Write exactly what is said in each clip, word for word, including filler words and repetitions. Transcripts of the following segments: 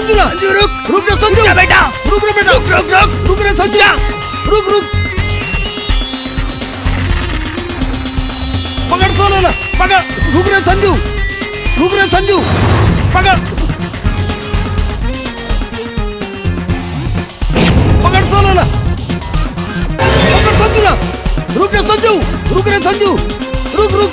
संजू, रुक। रुक रे संजू। रुक जा बेटा। रुक रे बेटा। रुक, रुक, रुक। रुक रे संजू। रुक, रुक। पकड़ सोनू ला, पकड़। रुक रे संजू। रुक रे संजू। पकड़। पकड़ सोनू ला। पकड़ संजू ला। रुक रे संजू। रुक रे संजू। रुक, रुक।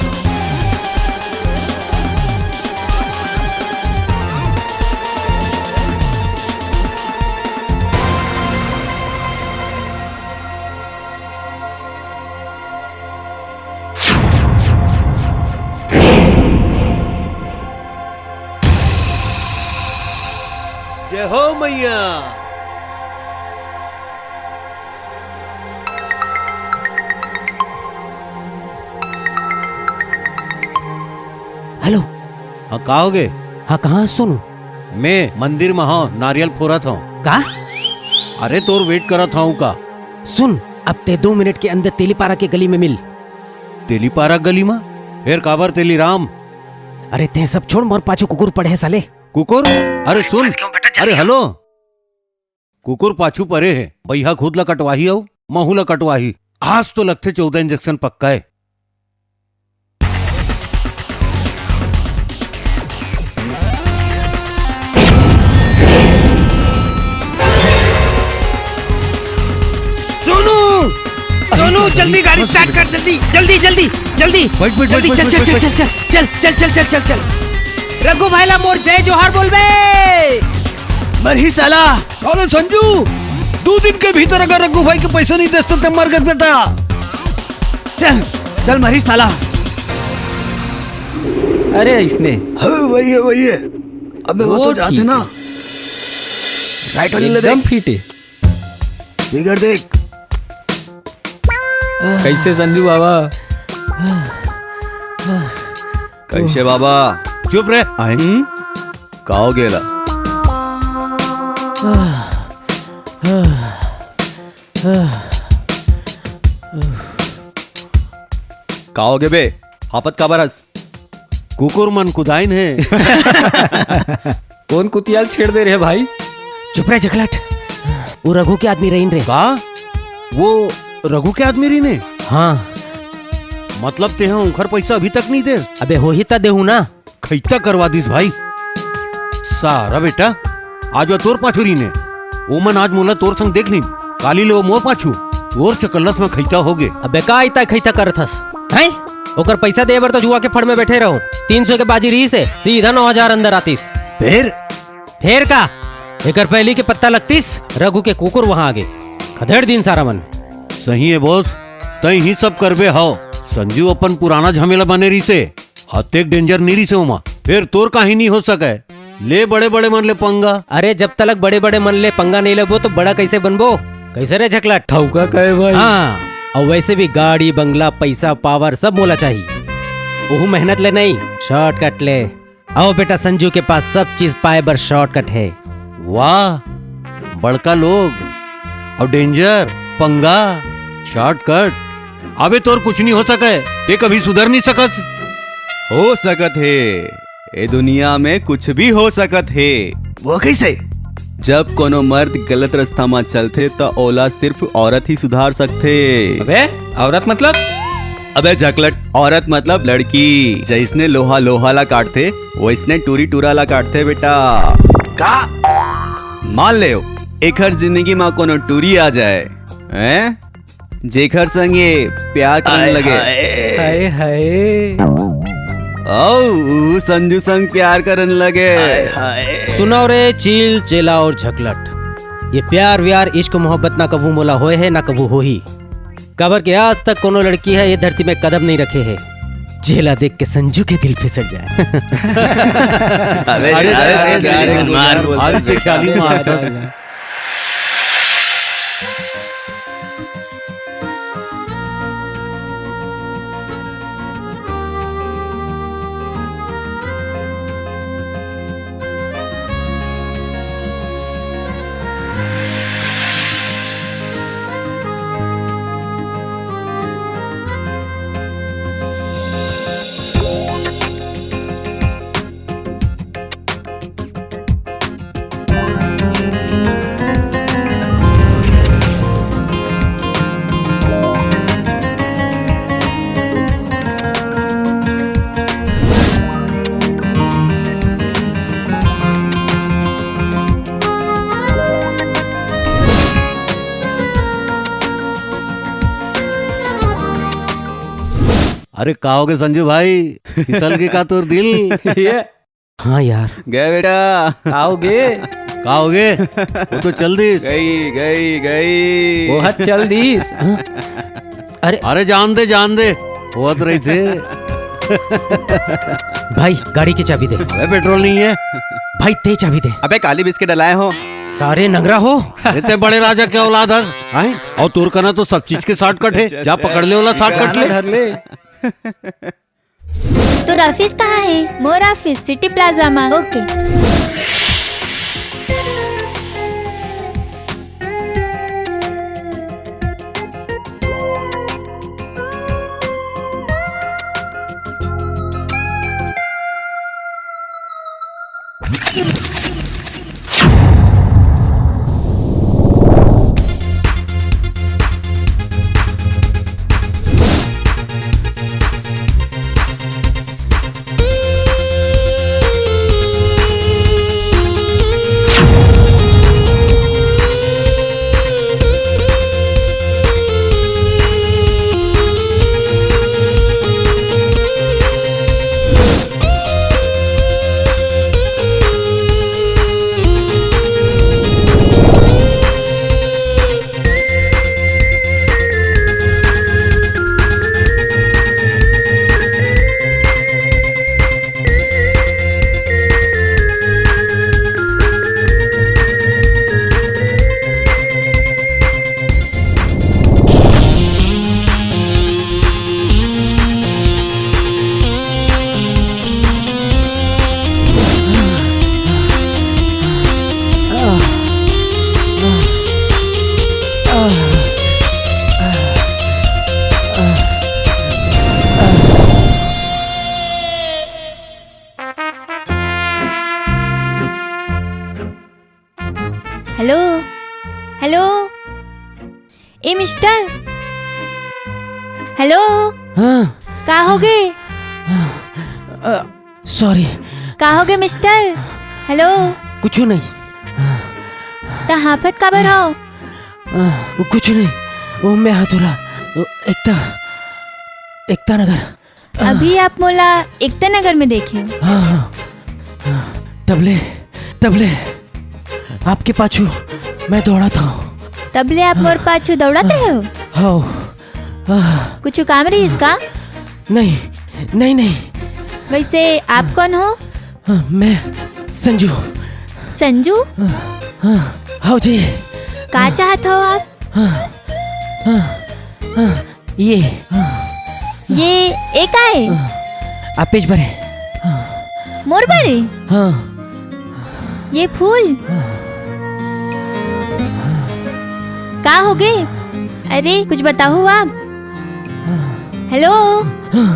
जय हो मैया। हेलो। हाँ, का होगे? हाँ, कहाँ हस सोनू? मैं मंदिर में हूँ, नारियल फोरत हूँ। का? अरे, तोर wait करत हूँ का? सुन, अब तैं दो मिनट के अंदर तेलीपारा के गली में मिल। तेलीपारा गली में? फेर काबर तेलीराम? अरे, तैं सब छोड़, मोर पाछू कुकुर पड़े हे साले। कुकुर? अरे सुन, अरे हेलो, कुकुर पाछू परे हे, बइहा खुद ला कटवाही अउ महू ला कटवाही। आज तो लगथे चौदह injection पक्का हे। सोनू, सोनू, जल्दी गाड़ी start कर, जल्दी, जल्दी, जल्दी, जल्दी। बैठ, बैठ, जल्दी, बैठ, चल, बैठ, चल, बैठ, चल, बैठ। चल, चल, चल, चल, चल, चल, चल। रघु भाई ला मोर जय जोहार बोलबे। मरही साला। अरे संजू, दू दिन के भीतर अगर रघु भाई के पैसा नहीं देस त तैं मर गे बेटा। चल, चल मरही साला। अरे इसने। हाँ, वही है, वही है। अबे वो वो तो जाते ठीक ना। है। Right वाली ले एकदम देख। Fit है। फिगर देख। कैसे संजू बाबा? कैसे बाबा? चुप रे। आए? हम्म? का होगे ला? का होगे बे? हापत काबर हस? कुकुर मन कुदाइन हे। कोन कुतियाल छेड़ दे रे भाई? चुप रे झकलट, वो रघु के आदमी रहिन रे। का? वो रघु के आदमी रहिन हे? हाँ। मतलब तेहा उंखर पैसा अभी तक नहीं दे? अबे होही त देहू ना। खैता करवा दिस भाई। सारा बेटा, आज वो तोर पाछू रहिन हे। ओमन आज मोला तोर संग देख लिन, काली ले वो मोर पाछू। तोर चकल्लस में खैता होगे। अबे का इतना खैता करत हस? हैं? ओकर पैसा दे बर तो जुआ के फड़ में बैठे रहो। तीन सौ के बाजी रहिस हे, सीधा नौ हजार अंदर आतिस। फिर? फेर का? एकर पहली के पत्ता लगतिस, रघु के कुकुर वहां आगे। खदेड़ दिन सारा मन। सही हे बॉस, तैं ही सब करबे हव। संजू अपन पुराना झमेला बने रहिस हे, अतेक danger नी रहिस हे ओमा। फेर तोर काहीं नी हो सकय। ले बड़े-बड़े मन ले पंगा। अरे जब तलक बड़े-बड़े मन ले पंगा नहीं लेबो तो बड़ा कैसे बनबो? कैसे रे झकलट? ठौका कहे भाई। हाँ, अउ वैसे भी गाड़ी, बंगला, पैसा, power सब मोला चाही। ओहू मेहनत ले नहीं, shortcut ले। अउ बेटा, संजू के पास सब चीज पाए बर shortcut हे। वाह, बड़का लोग अउ danger, पंगा, shortcut। अबे तोर कुछ नहीं हो सके, ते कभी सुधर नहीं सकत। हो सकत हे, ए दुनिया में कुछ भी हो सकत हे। वो कैसे? जब कोनो मर्द गलत रास्ता म चलथे, त ओला सिर्फ औरत ही सुधार सकथे। अबे, औरत मतलब? अबे झकलट, औरत मतलब लड़की। जैसने लोहा लोहा ला काटथे, वैसने टूरी टूरा ला काटथे बेटा। का? मान ले, एखर जिंदगी म कोनो टूरी आ जाए, हैं? जेखर संग ये प्यार करन लगे। हाय, हाय। अउ ऊ संजू संग प्यार करन लगे। सुनव रे चील, चेला अउ झकलट, ये प्यार व्यार, इश्क मोहब्बत ना कभू मोला होए हे, ना कभू होही। काबर के आज तक कोनो लड़की हे ये धरती में कदम नहीं रखे हे, जेला देख के संजू के दिल फिसल जाए। अबे, अरे, अरे, अरे, अरे, अरे, अरे, अरे, मार बोल। आज से ख्याली मार। अरे का होगे संजू भाई, फिसल गे का तोर दिल? ये हाँ यार। गए बेटा। का होगे? का होगे? वो तो चल दिस। गई, गई, गई। वो हद चल दिस। हाँ? अरे। अरे जान दे, जान दे, होत रहिथे। भाई, गाड़ी के चाबी दे। अबे, पेट्रोल नहीं है। भाई, ते चाबी दे। अबे, काली बिस्किट डलाए हो। सारे नंगरा हो। अरे, ते बड़े राजा के औलाद हस, हैं? और तोर कना तो सब चीज के शॉर्टकट है। अच्छा, जा, अच्छा। पकड़ ले वाला शॉर्टकट ले। धर ले। तोर ऑफिस कहाँ है? मोर ऑफिस सिटी प्लाजा मा। ओके। हेलो, हेलो, ए मिस्टर, हेलो। हाँ। का होगे? सॉरी। का होगे मिस्टर? हेलो। कुछ नहीं। त हाफत काबर हो? वो कुछ नहीं, वो मैं हाथ उला, वो एकता, एकता नगर। अभी आप मोला एकता नगर में देखे हो? हाँ, हाँ, हाँ। तबले, तबले आपके पाछू मैं दौड़ा था। तबले आप मोर पाछू दौड़त रहे हो? हाँ। हाँ। कुछ काम रहिस का? नहीं, नहीं, नहीं। वैसे आप कौन हो? हाँ, मैं संजू। संजू? हाँ, हाँ, हाँ जी। का चाहत हो आप? हाँ, हाँ, हाँ, ये, हाँ। ये, ये का है? हाँ, आप पेज भरे। हाँ। मोर बारे? हाँ। ये फूल? हाँ। का होगे? अरे, कुछ बताओ आप। हाँ। हेलो? हाँ।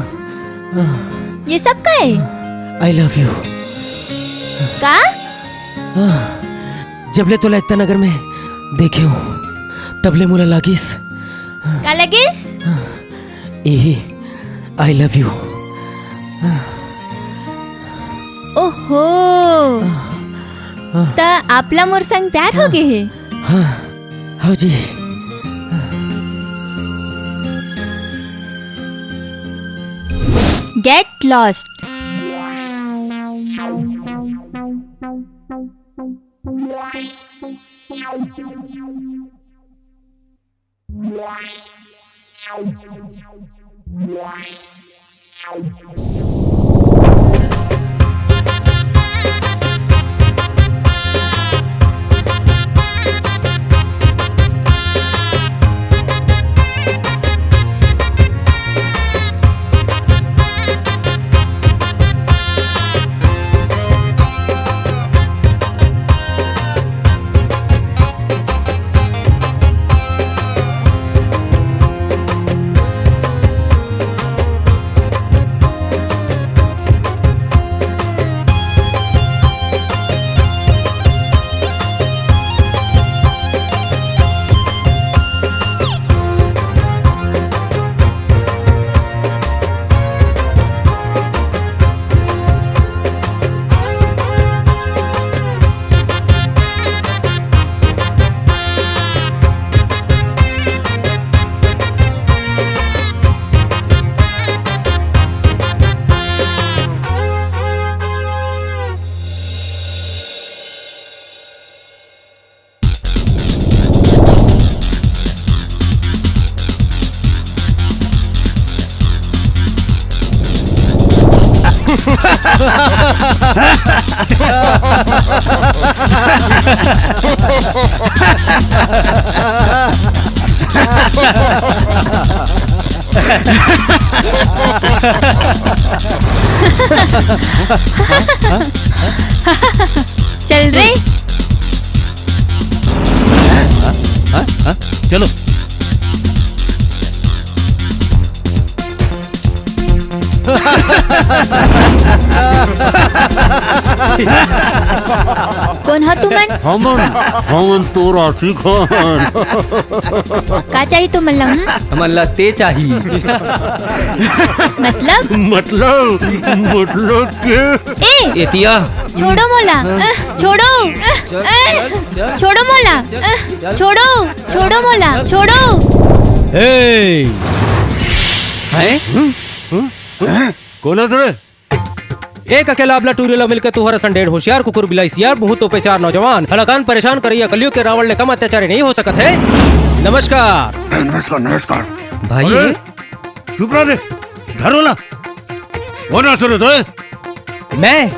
हाँ। ये सब का है? I love you। का? हाँ। जबले तोला एकता नगर में देखे हूँ, तबले मोला लागिस। का लगिस? यही, I love you। ओहो, त आपला मोर संग प्यार हो गे हे? हाँ, हो जी। Get lost। चल रे। हाँ, हाँ, चलो। कोन हो तुमन? हमन, हमन तोर आशिक हन। का चाही तुमन ला, हम्म? हमन ला ते चाही। मतलब? मतलब, मतलब के? ए! एतिया। छोड़ो मोला, अ, छोड़ो, अ, अ, छोड़ो मोला, अ, छोड़ो, छोड़ो मोला, छोड़ो। ए! हैं? हम्म? हम्म? कोन हस रे? एक अकेला अबला टूरी ला मिलके तुहर असन डेढ़ होशियार कुकुर बिलाई सियार मुंह तोपे चार नौजवान हलाकान परेशान करैया कलयुग के रावण ले कम अत्याचारी नहीं हो सकत हे। नमस्कार। नमस्कार, नमस्कार। भाई। अरे, चुप रह रे। धरो ला। कोन हस रे तैं? मैं?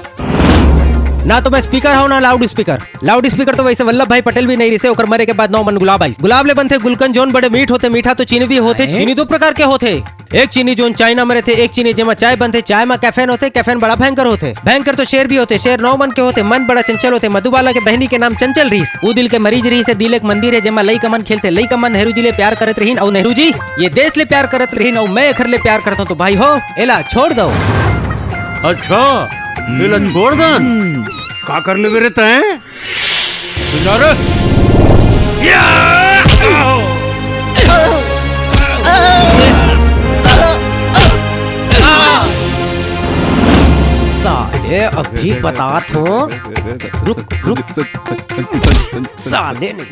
ना तो मैं स्पीकर हूँ, ना लाउड स्पीकर। लाउड स्पीकर तो वैसे वल्लभ भाई पटेल भी नहीं रिसे, ओकर मरे के बाद नौ मन गुलाब आइस। गुलाब ले बनथे गुलकंद, जोन बड़े मीठ होथे, मीठा तो चीनी भी होथे। हैं? चीनी दो प्रकार के होथे, एक चीनी जोन चाइना में रहिथे, एक चीनी जेमा चाय बनथे, चाय मा कैफेन होथे, कैफेन बड़ा भयंकर होथे। भयंकर तो शेर भी होथे, शेर नौ मन के होथे, मन बड़ा चंचल होथे। मधुबाला के बहिनी के नाम चंचल रहिस, ऊ दिल के मरीज रहिस हे। दिल एक मंदिर हे जेमा लइका मन खेलथे, लइका मन नेहरू जी ले प्यार करत रहिन, अउ नेहरू जी ये देश ले प्यार करत रहिन, अउ मैं एखर ले प्यार करत हूँ। तो भाई हो, एला छोड़ दो। अच्छा, एला छोड़ दन? का कर लेबे रे तैं? सुन रे। या! साले, अभी बतात हूँ। रुक, रुक। साले नहीं।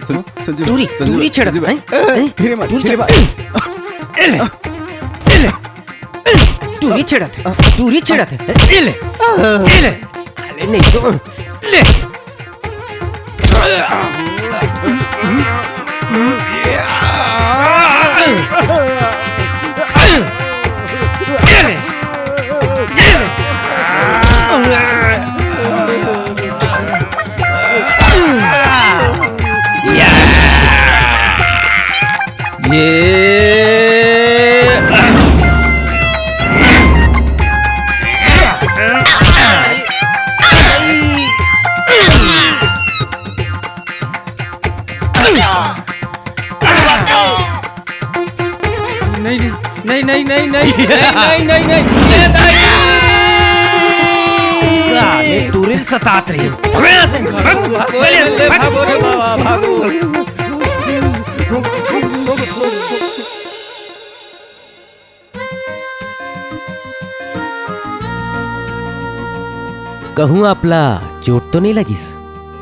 दूरी, दूरी छेड़त, हैं? हैं? दूरी छेड़त। एले, एले। टूरी छेड़त हे, टूरी छेड़त हे। ए ले, ए ले। साले नहीं तो, ले। ए ले, ए ले। या। ये नहीं, नहीं, नहीं, नहीं, नहीं, नहीं, नहीं, नहीं, नहीं, नहीं, नहीं, नहीं, नहीं, नहीं। साले टूरिल सतात रही। भागो, भागो, भागो, भागो रे बाबा, भागो। कहूँ आप ला चोट तो नहीं लगिस?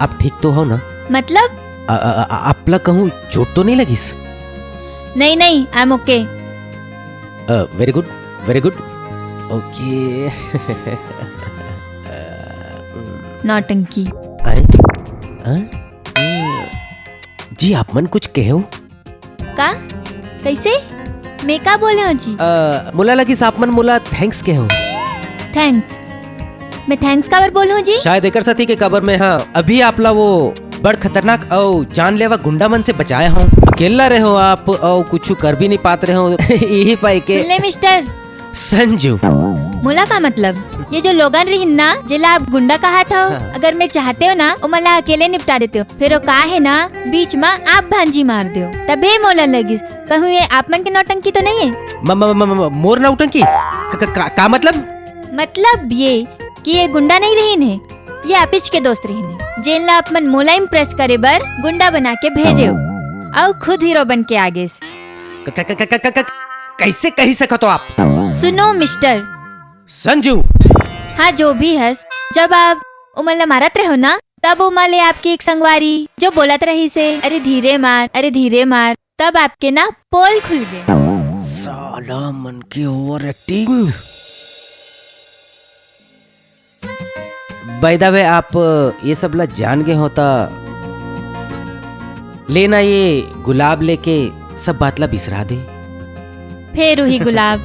आप ठीक तो हो ना? मतलब? आ, आ, आ, आप ला कहूँ चोट तो नहीं लगिस? नहीं, नहीं, I am okay। Uh, very good, very good। Okay। नौटंकी। आए? हाँ? जी, आप मन कुछ कहे हो? का? कैसे? मैं का बोले हूँ जी? अ, मोला लगिस आप मन मोला thanks कहे हो। Thanks? मैं thanks काबर बोलूँ जी? शायद एकर सेती के काबर मैं, हाँ, अभी आप ला वो बड़ खतरनाक अउ जानलेवा गुंडा मन से बचाए हूँ। अकेला रहे हो आप अउ कुछ कर भी नहीं पात रहे हो। यही पाई के। सुन ले मिस्टर, संजू। मोला का मतलब? ये जो लोगन रहिन ना, जेला आप गुंडा कहत हव, हाँ। अगर मैं चाहते हो ना, ओमन ला अकेले निपटा देते हो। फिर वो का है ना, बीच मा आप भांजी मार दे हो। तभे मोला लगिस, कहूँ ये आप मन के नौटंकी तो नहीं है? म-, म-, म-, म-, मोर नौटंकी? क-, क-, का, का मतलब? मतलब ये कि ये गुंडा नहीं रहिन है, ये आपिच के दोस्त रहिन है, जेन ला आप मन मोला impress करे बर गुंडा बना के भेजे हो, अउ खुद हीरो बन के आ गेस। क-, क-, क-, क-, क-, क-, कैसे कही सकत हो आप? सुनो मिस्टर। संजू। हाँ, जो भी हस, जब आप ओमन ला मारत रहो ना, तब ओमा ले आपके एक संगवारी जो बोलत रहिस हे, "अरे धीरे मार, अरे धीरे मार," तब आपके ना पोल खुल गे। साला मन के over acting। By the way, आप ये सब ला जान गे हो त लेना ये गुलाब लेके सब बात ला बिसरा दे। फेर उही गुलाब।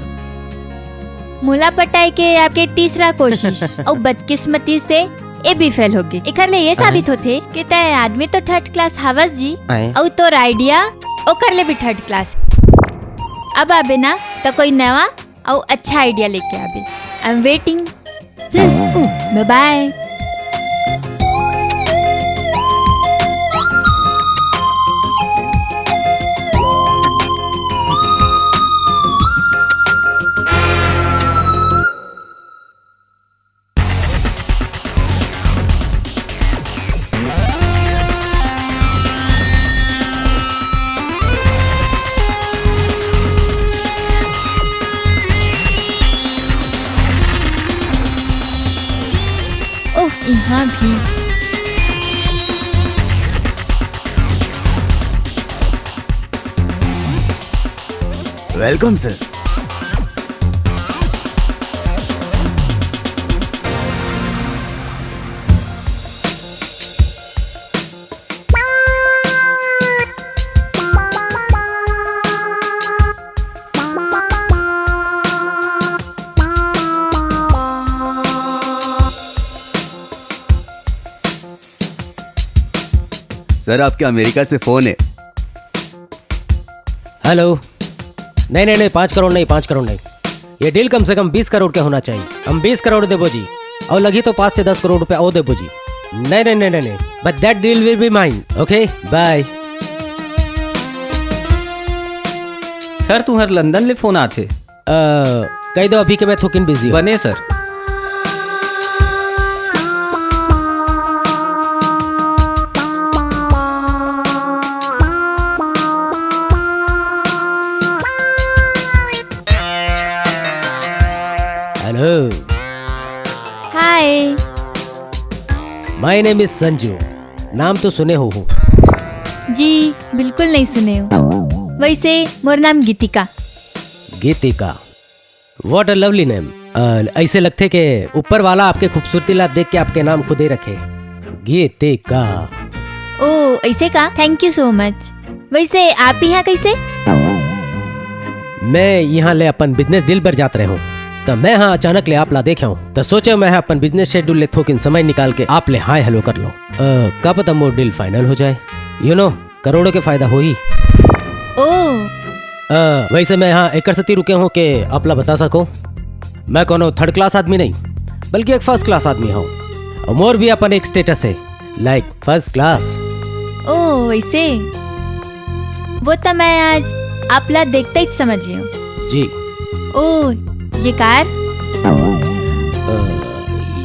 मोला पटाए के आपके तीसरा कोशिश, अउ बदकिस्मती से ए भी फेल होगे। एखर ले ये साबित होथे कि तय आदमी तो थर्ड क्लास हवस जी, आए। अउ तोर आइडिया ओकर ले भी थर्ड क्लास। अब आबे ना, त कोई नवा अउ अच्छा आइडिया लेके आबे। I am waiting. बाय बाय। ओह, यहाँ भी। Welcome sir. सर, आपके अमेरिका से फोन है। हेलो। नहीं, नहीं, नहीं, पाँच करोड़ नहीं, पाँच करोड़ नहीं। ये डील कम से कम बीस करोड़ के होना चाहिए। हम बीस करोड़ देबो जी, अउ लगही तो पाँच से दस करोड़ रुपया अउ देबो जी। नहीं, नहीं, नहीं, नहीं, नहीं, but that deal will be mine, okay? Bye। Sir, तुहर लंदन ले फोन आथे। अ, कहि दो अभी के मैं थोकिन बिजी हूँ। बने sir. Hello. Hi. My name is Sanju. नाम तो सुने हो, हो। जी, बिल्कुल नहीं सुने हो। वैसे मोर नाम गीतिका। गीतिका। What a lovely name। अ, ऐसे लगथे के ऊपर वाला आपके खूबसूरती ला देख के आपके नाम खुदे रखे, गीतिका। ओ, ऐसे का? Thank you so much। वैसे आप यहाँ कैसे? मैं यहाँ ले अपन बिजनेस डील बर जात रहे हूँ, त मैं हाँ अचानक ले आप ला देखे हूँ, त सोचे मैं हाँ अपन बिजनेस शेड्यूल ले थोकिन समय निकाल के आप ले हाय हेलो कर लो। अ, का पता मोर डील फाइनल हो जाए, यू नो, करोड़ों के फायदा होही। ओ। अ, वैसे मैं यहाँ एकर सेती रुके हूँ के आप ला बता सको, मैं कोनो थर्ड क्लास आदमी नहीं, बल्कि एक फर्स्ट क्लास आदमी हूँ। और मोर भी अपन एक स्टेटस है, लाइक फर्स्ट क्लास। ओ, वैसे वो तो मैं आज आप ला देखते ही समझ गई हूँ। जी। ओ, ये कार? अ,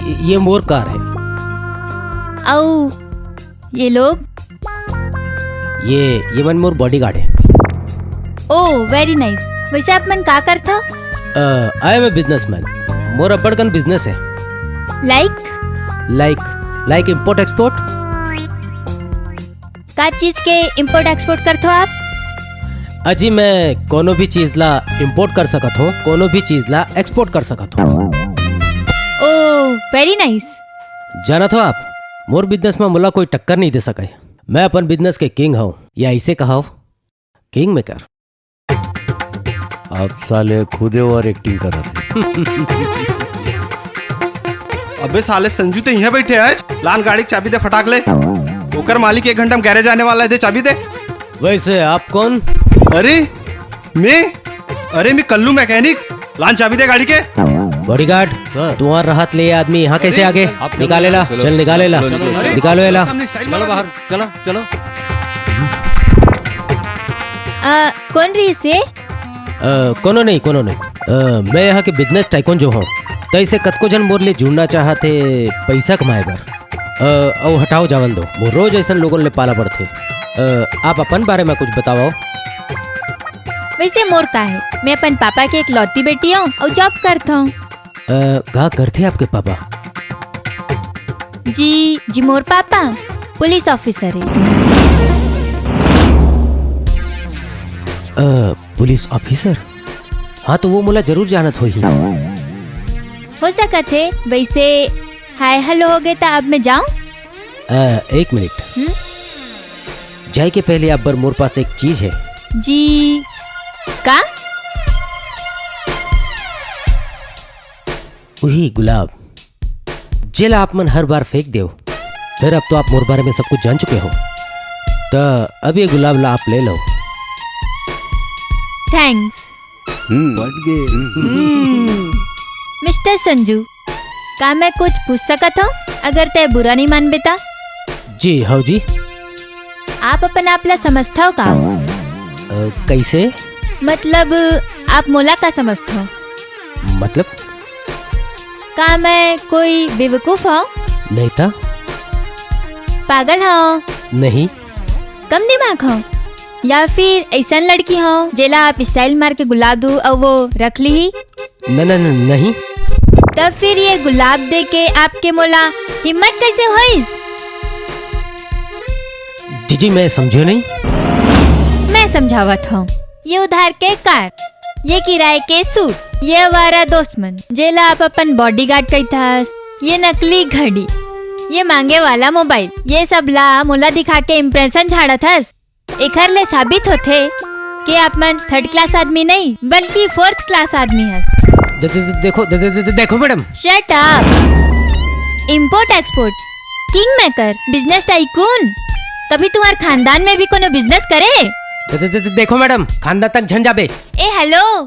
ये, ये मोर कार है। अउ ये लोग? ये, ये मन मोर बॉडीगार्ड है। ओ, वेरी नाइस। वैसे आप मन का करथो? अ, I am a businessman। मोर अब्बड़ कन बिजनेस है। लाइक? लाइक, लाइक इम्पोर्ट एक्सपोर्ट। का चीज के इम्पोर्ट एक्सपोर्ट करथो आप? अजी, मैं कोनो भी चीज ला इम्पोर्ट कर सकत हूँ, कोनो भी चीज ला एक्सपोर्ट कर सकत हूँ। ओ, वेरी नाइस। जानत हो आप, मोर बिजनेस में मोला कोई टक्कर नहीं दे सके। मैं अपन बिजनेस के किंग हूँ, या इसे कहाव, किंग मेकर। आप साले खुदे ओवर एक्टिंग करत हे। अबे साले संजू, ते इहाँ बैठे आज? लान गाड़ी के चाबी दे फटाक ले। ओकर मालिक एक घंटा में गैरेज आने वाला है, दे चाबी दे। वैसे आप कौन? अरे मैं, अरे मैं कल्लू मैकेनिक। लान चाबी दे गाड़ी के। Bodyguard, sir. तुम्हार रहत ले ये आदमी यहाँ कैसे आ गे? आप निकाले ला, चलो, चल निकाले ला, चलो, निकालो ये ला। सामने स्टाइल चलो मारो। बाहर, चलो, चलो। अ, कौन रहिस हे? अ, कोनो नहीं, कोनो नहीं। अ, मैं यहाँ के बिजनेस टाइकून जो हूँ, तैसे कतको झन मोर ले जुड़ना चाहत हे पैसा कमाए बर। अ, अउ हटाओ जावन दो, मोर रोज ऐसन लोगन ले पाला पड़थे। अ, आप अपन बारे में कुछ बताओ। वैसे मोर का है, मैं अपन पापा के एकलौती बेटी हूँ अउ जॉब करत हूँ। अ, का करथे आपके पापा? जी, जी, मोर पापा पुलिस ऑफिसर है। अ, पुलिस ऑफिसर? हाँ, तो वो मोला जरूर जानत होही। हो सकत है, वैसे हाय हेलो हो गए, तो अब मैं जाऊँ? अ, एक मिनट। हम्म? जाए के पहले आप बर मोर पास एक चीज है। जी, का? उही गुलाब, जेला आप मन हर बार फेंक देव। फिर अब तो आप मोर बारे में सब कुछ जान चुके हो, त अब ये गुलाब ला आप ले लो। थैंक्स। हम्म। पट गए। मिस्टर संजू, का मैं कुछ पूछ सकत हूँ, अगर तय बुरा नहीं मानबे ता? जी हव जी। आप अपन आप ला समझथव का? अ, कैसे? मतलब, आप मोला का समझथव? मतलब? का मैं कोई बेवकूफ हूँ? नहीं था। पागल हूँ? नहीं। कम दिमाग हूँ? या फिर ऐसा लड़की हूँ जेला आप स्टाइल मार के गुलाब दू और वो रख ली? न, न, न, नहीं। तब फिर ये गुलाब दे के आपके मोला हिम्मत कैसे होइस? जीजी, मैं समझो नहीं। मैं समझावत हूँ। ये उधार के कार, ये किराए के सूट, ये आवारा दोस्त मन, जेला आप अपन बॉडीगार्ड कहिथस, ये नकली घड़ी, ये मांगे वाला मोबाइल, ये सब ला मोला दिखा के इम्प्रेशन झाड़त हस। एखर ले साबित होथे कि आप मन थर्ड क्लास आदमी नहीं, बल्कि फोर्थ क्लास आदमी हस। दे, दे, दे, देखो, दे, दे, दे, दे, देखो madam. Shut up. Import export, king maker, business tycoon. कभी तुम्हार खानदान में भी कोनो बिजनेस करे? दे, दे, दे, दे, देखो मैडम, खानदान तक झन जाबे। ए हेलो,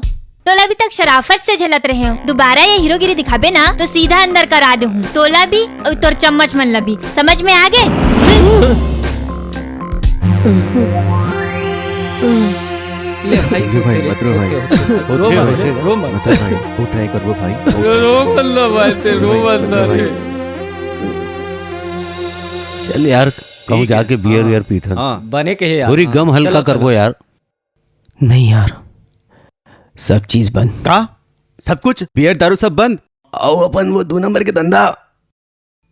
तोला अभी तक शराफत से झेलत रहे हो, दोबारा ये हीरोगिरी दिखाबे ना तो सीधा अंदर करा दे हूँ, तोला भी और तोर चम्मच मन ला भी। समझ में आ गए? ले भाई, संजू भाई, मत रो भाई। रो मत, रो मत। मत रो भाई, वो ट्राई करबो भाई। रो मत ना भाई, ते रो मत ना रे। चल यार, कहूँ जाके बियर वियर पीथन। हाँ। बने कहे यार। थोड़ी हाँ। गम हल्का चलो, करबो चलो। यार। नहीं यार, सब चीज बंद। का? सब कुछ? बियर दारू सब बंद? अउ अपन वो दो नंबर के धंधा,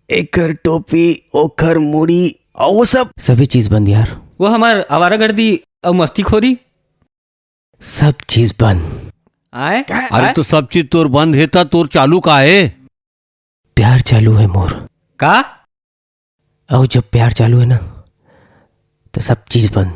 एकर टोपी, ओखर मुड़ी, अउ वो सब? सभी चीज बंद यार। वो हमार आवारागर्दी और मस्तीखोरी। सब चीज बंद। आए? अरे तो सब चीज तोर बंद हे ता तोर चालू का हे? प्यार चालू है मोर। का? अउ जब प्यार चालू है ना, तो सब चीज बंद।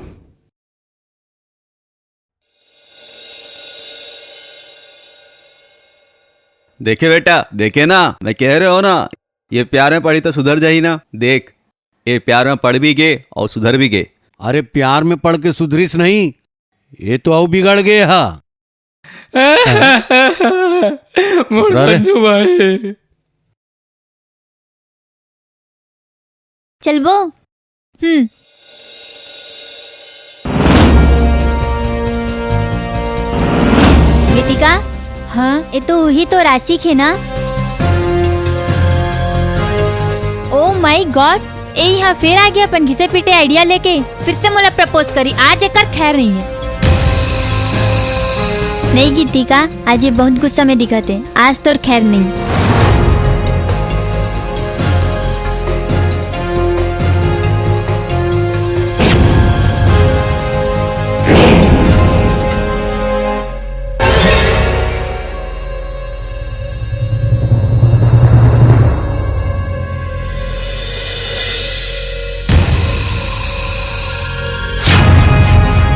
देखे बेटा, देखे ना, मैं कह रहे हो ना, ये प्यार में पड़ी तो सुधर जाही ना। देख, ये प्यार में पड़ भी गए और सुधर भी गए। अरे प्यार में पड़ के सुधरिस नहीं, ये तो अउ बिगड़ गए हा। मोर अरे। संजू भाई। चलबो। हम्म। गीतिका, हाँ, ये तो वही तो राशि है ना? Oh my God, ए यहाँ फिर आ गया अपन घिसे पीटे आइडिया लेके। फिर से मोला प्रपोज करी, आज एकर खैर नहीं है। नहीं गीतिका, आज ये बहुत गुस्सा में दिखत है, आज तोर खैर नहीं।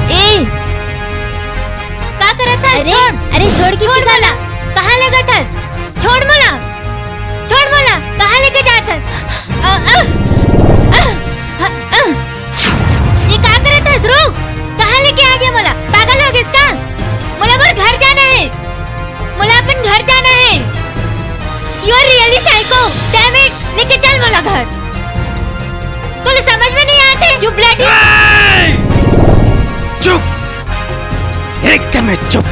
ए, का करत हस? अरे, छोड़। अरे, छोड़ के छोड़ मोला। कहाँ लेगत हस? छोड़ मोला। छोड़ मोला। कहाँ लेके जात हस? अ, अ, अ, अ, अ। ये का करत हस? रुक। कहाँ लेके आ गया मोला? पागल हो गइस का? मोला मोर घर जाना है। मोला अपन घर जाना है। You are really psycho. Damn it. लेके चल मोला घर। तोला समझ में नहीं आते, you bloody। चुप, एकदम चुप।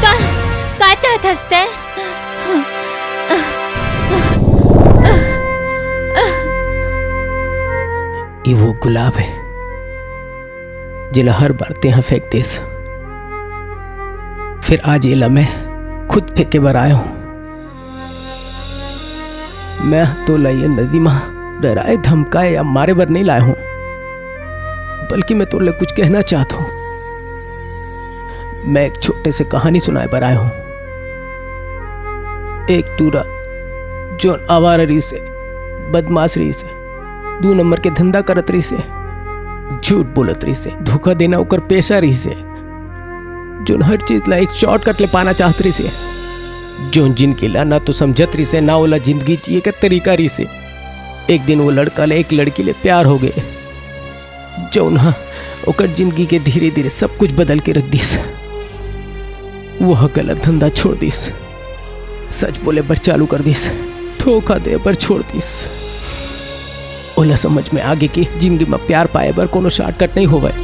का, का चाहत हस तैं? ये वो गुलाब है, जेला हर बार तेहा फेंक देस। फिर आज एला मैं खुद फेंके बर आया हूँ। मैं तोला ये नदी मा डराए, धमकाए या मारे बर नहीं लाया हूँ, बल्कि मैं तोला कुछ कहना चाहता हूँ। मैं एक छोटे से कहानी सुनाए बर आया हूँ। एक टूरा जो आवारा रहिसे, बदमाश रहिसे, दू नंबर के धंधा करत रहिसे, झूठ बोलत रहिसे, धोखा देना ओकर पेशा रहिसे। जोन हर चीज ला एक शॉर्टकट ले पाना चाहत रहिसे, जोन जिनगी ला ना तो समझत रहिसे, ना ओला जिंदगी जिए के तरीका रहिसे। एक दिन वो लड़का ले एक लड़की ले प्यार हो गए, जौन ह ओकर जिंदगी के धीरे-धीरे सब कुछ बदल के रख दिस। वो ह गलत धंधा छोड़ दिस, सच बोले बर चालू कर दिस, धोखा दे बर छोड़ दिस। ओला समझ में आगे कि जिंदगी में प्यार पाए बर कोनो शॉर्टकट नहीं होवय।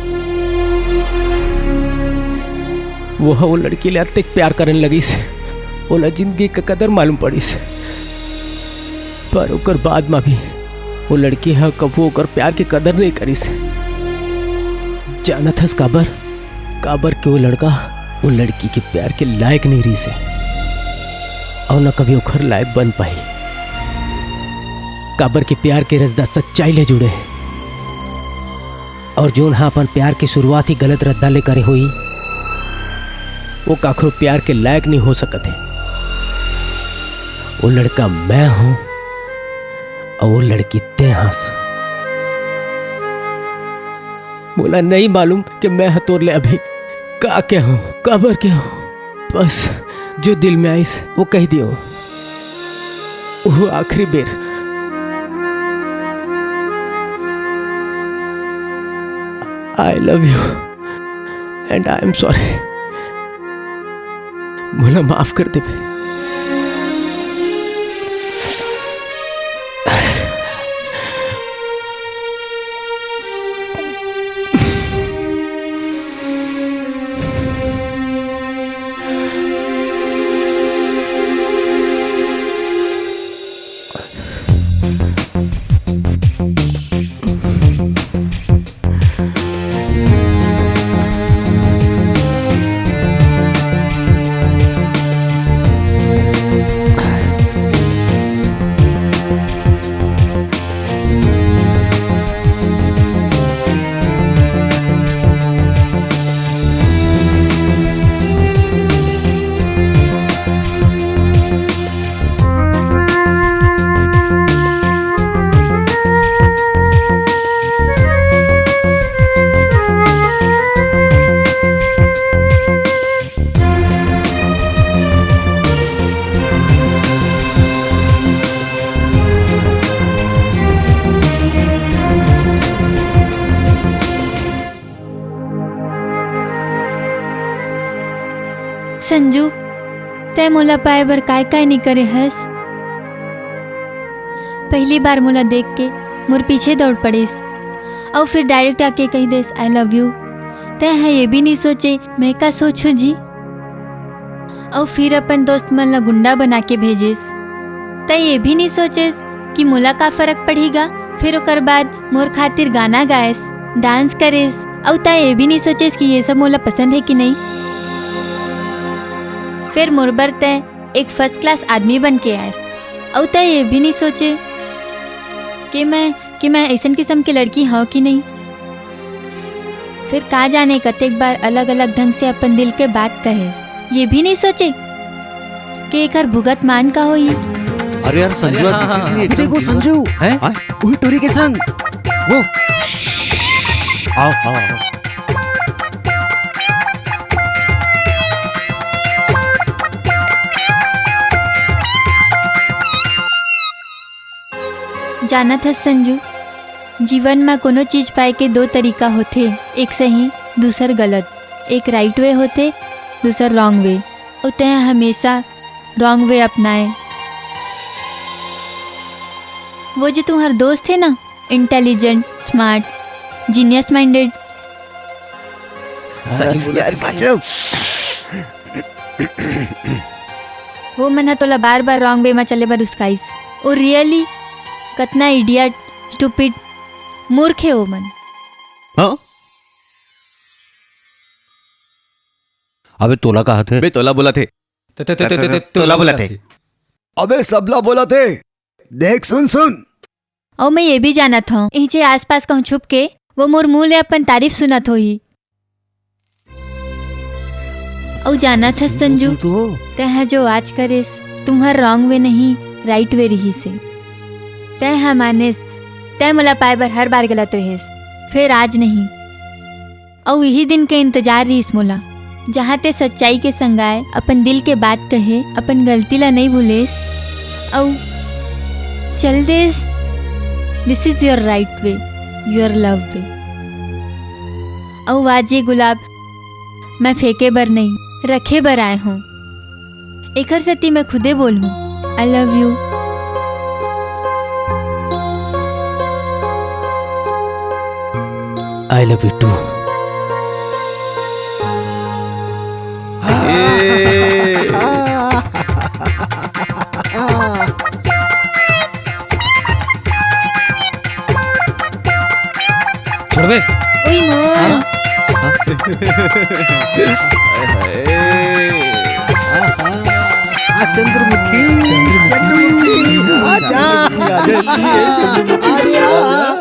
वो ह वो लड़की ले अतेक प्यार करन लगिस, ओला जिंदगी के कदर मालूम पड़िस। पर ओकर बाद म भी वो लड़की ह कभू ओकर प्यार के कदर नहीं करिस। जानत हस काबर? काबर के वो लड़का वो लड़की के प्यार के लायक नहीं रहिस हे, अउ न कभी ओखर लायक बन पाही। काबर के प्यार के रसदा सच्चाई ले जुड़े हे, अउ जोन ह अपन प्यार के शुरुआत ही गलत रद्दा ले करे होही, वो काखरो प्यार के लायक नहीं हो सकत हे। वो लड़का मैं हूं अउ वो लड़की ते हस। मोला नहीं मालूम कि मैं ह तोर ले अभी का कहूं, काबर कहूं। बस जो दिल में आइस वो कह दियो। वो आखिरी बेर, I love you and I am sorry। मोला माफ कर दे बे। संजू, तैं मोला पाए बर काय-काय नइ करे हस? पहली बार मोला देख के मोर पीछे दौड़ पड़ेस, अउ फिर direct आके कहि देस, "I love you।" तैं ह ये भी नइ सोचे मैं का सोचहूं जी? अउ फिर अपन दोस्त मन ला गुंडा बना के भेजेस। तैं ये भी नइ सोचेस कि मोला का फरक पड़ही गा। फिर ओकर बाद मोर खातिर गाना गाएस, dance करेस, अउ तैं ये भी नइ सोचेस कि ये सब मोला पसंद हे कि नहीं। फिर मोर बर तैं एक first class आदमी बन के आएस, अउ तैं ये भी नइ सोचे कि मैं कि मैं अइसन किसम के लड़की हंव कि नहीं। फिर का जाने कतेक बार अलग-अलग ढंग से अपन दिल के बात कहे, ये भी नहीं सोचे कि एकर भुगत मान का होही। अरे यार, संजू, अरे हाँ, हाँ, हाँ। अभी देखो, संजू। हैं? हाँ, वही टोरी के संग। वो। आओ, आओ, आओ। जानत हस संजू, जीवन म कोनो चीज पाए के दो तरीका होथे, एक सही, दूसर गलत। एक right way होथे, दूसर wrong way। अउ तैं हमेशा wrong way अपनाए। वो जो तुम्हार दोस्त हे ना, intelligent, smart, genius minded, सही बोला यार, गजब। वो मन ह तोला बार-बार wrong way म चले बर उस्काइस। ओ really, कतना idiot, stupid, मूर्ख हे वो मन। हाँ? अबे तोला कहा थे? बे तोला बोला थे। त-, त-, त-, त-, त-, त-, तोला बोला थे। अबे सबला बोला थे। देख, सुन, सुन। अउ मैं ये भी जानत हंव, इहिचे आसपास कहूं छुप के वो मोर मुंह ले अपन तारीफ सुनत होही। अउ जानत हस संजू, तैं ह जो आज करेस, तुम्हर wrong way नहीं, right way रिहिस हे। तैं ह मानेस, तैं मोला पाए बर हर बार गलत रहेस, फेर आज नहीं। अउ इही दिन के इंतजार रिहिस मोला। जहाँ ते सच्चाई के संग आए, अपन दिल के बात कहे, अपन गलती ला नइ भूलेस, अउ चल देस। This is your right way, your love way। अउ आज ये गुलाब मैं फेंके बर नहीं, रखे बर आए हूँ। एकर सेती मैं खुदे बोलहूँ, I love you। I love you too। छोड़बे। ओई माँ। हाँ? हाँ? आ, चंद्रमुखी। चंद्रमुखी, आजा। अरे, आ।